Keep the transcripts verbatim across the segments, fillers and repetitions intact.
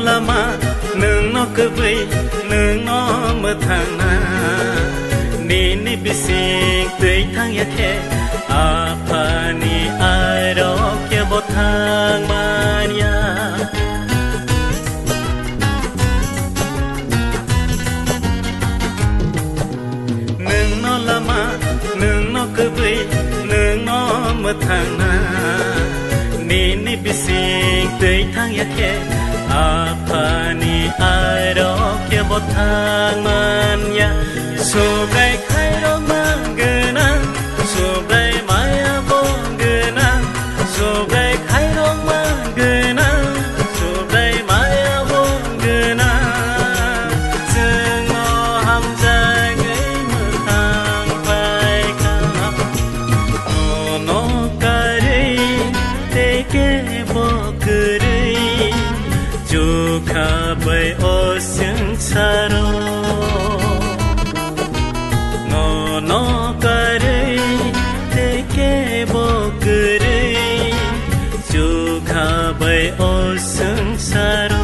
Lama nwngno kwbwi, nwngno mwthangna, nini bising twi thangya khe, Aphani aro kebo thang manya. Nwngno lama, nwngno kwbwi, nwngno mwthangna, nini bising twi thangya khe, Aphani aro kebo thang manya. Subrai khairok mang gwnang, Subrai maya bo gwnang, Subrai khairok mang gwnang, Subrai maya bo gwnang. Chwngno hamjagwi mwthang pai kha. Nono karwi tei kebo kwrwi, chukha bai o swngsaro. Nono karwi tei kebo kwrwi, chukha bai o swngsaro.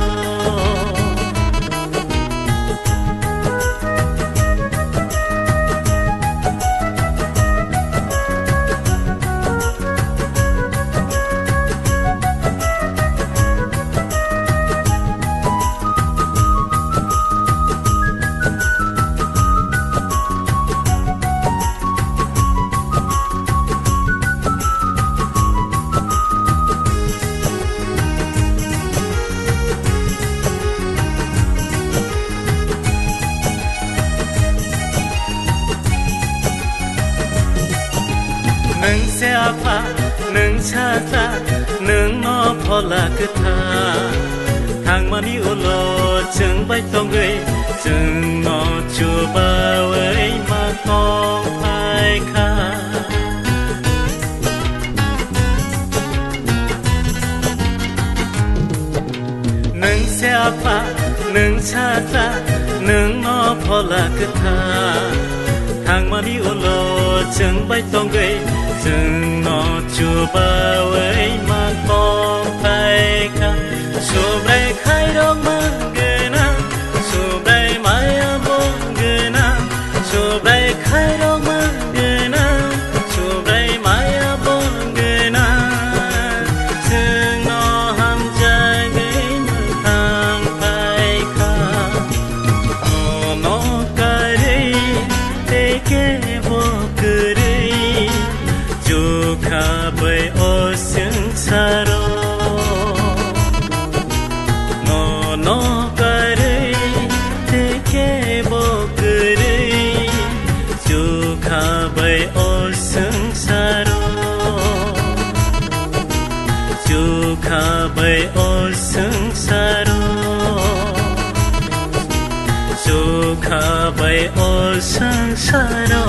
Nwng se Apha, nwng sa cha, nwng no Phola Kwthar. Thangmani ulo chwng bai tongwi, chwng no chubawi ma tong phai kha. Nwng se Apha, nwng sa cha, nwng no Phola Kwthar. Thangmani ulo chwng bai tongwi, chwng no chubawi ma tong phai kha. Subrai khairok mang gwnang, Subrai maya bo gwnang, Subrai khairok mang gwnang, Subrai maya bo gwnang. Chwngno hamjagwi mwthang phai kha. Nono karwi tei kebo kwrwi, chukha bai o swngsaro. Nono karwi tei kebo kwrwi, chukha bai o swngsaro. Chukha bai o swngsaro. Chukha bai o swngsaro.